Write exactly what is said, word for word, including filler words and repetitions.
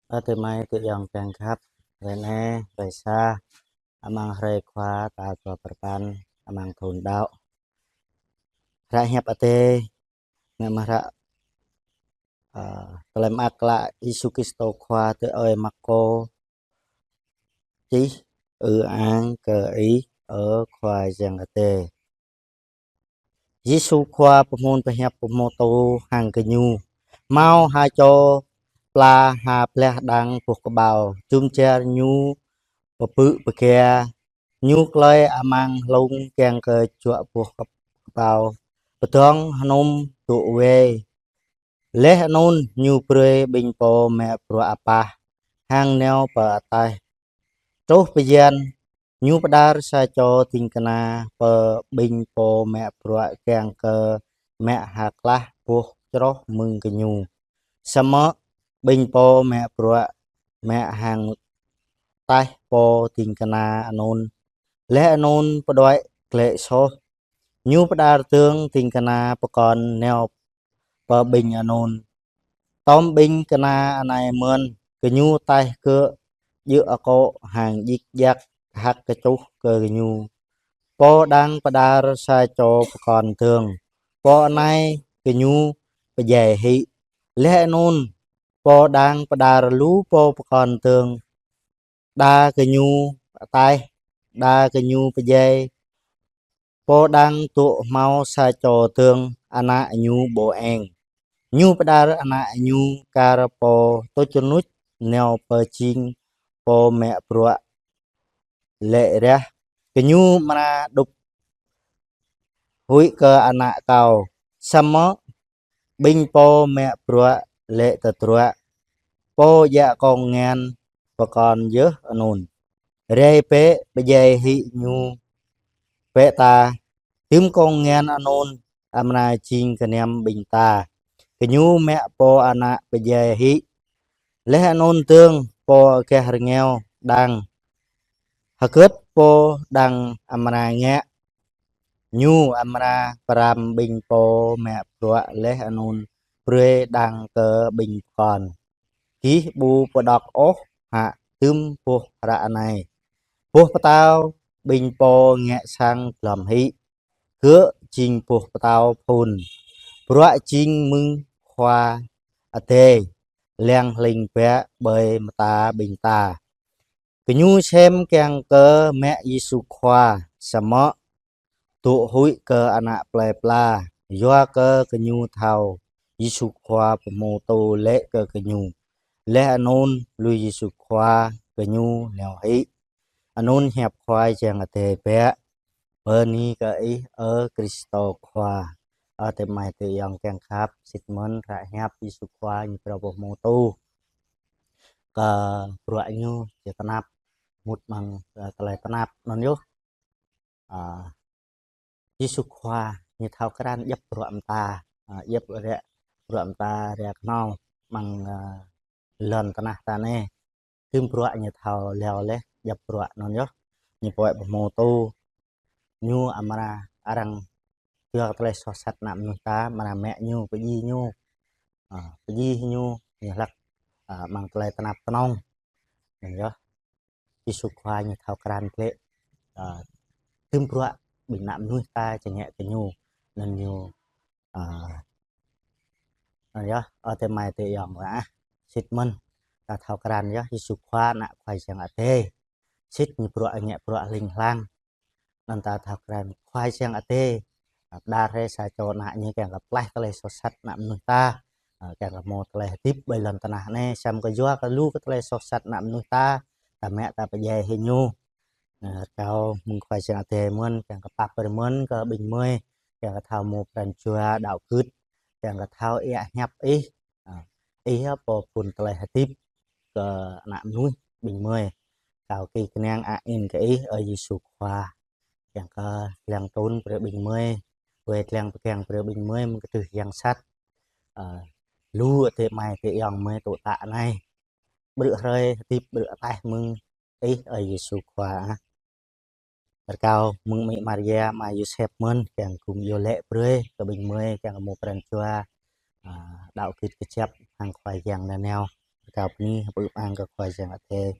Ơ adơi amai adơi ayŏng kiăng khăp, hrơi anai, hrơi sa, amăng hrơi Khua tal dua pluh sapăn, amăng thun đăo. Hră hiăp Adai, ngă mơ̆ng hră, ơ, tơlơi mơak klă Yêsu Kristô Khua tui ơi Markô čih. Ư-ang kơ Ih, ơ Khua Yang Adai. Yêsu Khua pơhmun pơhiăp pơhmutu hăng gơñu: Hmâo ha čô pla ha blah đang boh kơƀâo. Jum dar ñu pơpư̆ pơgia, ñu klơi amăng hlung kiăng kơ juă boh kơƀâo pơdơ̆ng hơnum dŏ wai. Laih anŭn ñu brơi ƀing pô mă bruă apah hăng nao pơ ataih. Truh bơyan, ñu pơđar sa čô ding kơna pơ ƀing pô mă bruă kiăng kơ mă ha klah boh čroh mơ̆ng gơñu. Samơ̆ ƀing pô mă bruă mă hăng taih pô ding kơna anŭn, laih anŭn pơđuaĭ glaĭ soh. Ñu pơđar dơ̆ng ding kơna pơkŏn nao pơ ƀing anŭn. Tơm ƀing kơna anai mơ̆n, gơñu taih gơ̆ djơ̆ akŏ hăng djik djak hăk kơčuh kơ gơñu. Pô đang pơđar sa čô pơkŏn dơ̆ng, pô anai gơñu pơdjai hĭ. Laih anŭn pô đang pơđar lu pô pơkŏn dơ̆ng, đa gơñu taih, đa gơñu pơdjai. Pô đang dŏ hmâo sa čô dơ̆ng, ană ñu ƀô eng. Ñu pơđar ană ñu kar pô tuč rơnuč nao pơ jing pô mă bruă, laĭ rah: Gơñu amra đŭp huĭ kơ ană kâo. Samơ̆ ƀing pô mă bruă laĭ tơdruă: Pô djă kông ngăn pơkŏn yơh anŭn. Rai bĕ pơdjai hĭ ñu bĕ ta, tum kông ngăn anŭn amra jing gơnam ƀing ta. Gơñu mă pô ană pơdjai hĭ. Laih anŭn dơ̆ng pô gah rơngiao đang: Hơgĕt pô đang amra ngă? Ñu amra pơrăm ƀing pô mă bruă laih anŭn brơi đang kơ ƀing pơkŏn. Gih ƀu pơđŏk ôh hă tum boh hră anai: Boh pơtâo ƀing pô ngă sang glŏm hĭ, gơ̆ jing boh pơtâo phŭn. Bruă jing mơ̆ng Khua Adai, lăng hling biă ƀơi mơta ƀing ta. Gơñu sem kiăng kơ mă Yêsu Khua, samơ̆ dŏ huĭ kơ ană plơi pla, yua kơ gơñu thâo Yêsu Khua pơhmutu laĭ kơ gơñu. Laih anŭn lui Yêsu Khua, gơñu nao hĭ. Anŭn hiăp Khua Yang Adai biă. Bơni kơ Ih, ơ Kristô Khua. Ơ adơi amai adơi ayŏng kiăng khăp, sĭt mơ̆n hră hiăp Yêsu Khua ñu phrâo pơhmutu kơ bruă ñu či tơnap, mŭt amăng, ơ, tơlơi tơnap anŭn yơh. Ơ, Yêsu Khua ñu thâo krăn djŏp bruă mơta, ơ, djŏp ră, bruă mơta ră kơnong amăng, ơ, lŏn tơnah ta anai. Tum bruă ñu thâo leo laih djŏp bruă anŭn yơh. Ñu pơhiăp pơhmutu, ñu amra arăng yua kơ tơlơi soh sat ană mơnuih ta, amra mă ñu, pơdjai ñu. Ơ, pơdjai ñu, ñu hlăk, ơ, amăng tơlơi tơnap kơnong. Anŭn yơh. Yêsu Khua ñu thâo krăn glaĭ, ơ, tum bruă ƀing ană mơnuih ta či ngă kơ ñu. Anŭn ñu, ơ, anŭn yơh, ơ adơi amai adơi ayŏng ah. Sĭt mơ̆n ta thâo krăn yơh, Yêsu Khua ană Khua Yang Adai. Sĭt ñu bruă ngă bruă hling hlang. Anŭn ta thâo krăn Khua Yang Adai, ơ, pơđar rai sa čô ană ñu kiăng kơ pơklaih tơlơi soh sat ană mơnuih ta, ơ, kiăng kơ hmâo tơlơi hơdip ƀơi lŏn tơnah anai, samơ̆ kơ yua kơ lu kơ tơlơi soh sat ană mơnuih ta, ta mă ta pơdjai hĭ ñu. Ơ, rơkâo mơ̆ng Khua Yang Adai mơ̆n, kiăng kơ pap brơi mơ̆n kơ ƀing gơmơi, kiăng kơ thâo hmâo pran jua đaŏ gưt, kiăng kơ thâo iâu hiăp Ih, ơ, Ih yơh pô phŭn tơlơi hơdip kơ ană mơnuih ƀing gơmơi. Rơkâo kơnang ă in kơ Ih, ơ Yêsu Khua. Kiăng kơ lăng trŭn brơi ƀing gơmơi, wai lăng pơgang brơi ƀing gơmơi mơ̆ng kơdrưh yang sat. Ơ, lu adơi amai adơi ayŏng gơmơi tŏ tă anai. Brơi hrơi hơdip, brơi ataih mơ̆ng Ih, ơ Yêsu Khua ah. Rơkâo mơ̆ng Amĭ Maria, Ama Yôsep mơ̆n, kiăng gum iâu laĭ brơi kơ ƀing gơmơi, kiăng kơ hmâo pran jua, ơ, đaŏ gưt kơjăp hăng Khua Yang nanao. kâo bơni, pơư ang kơ Khua Yang Adai.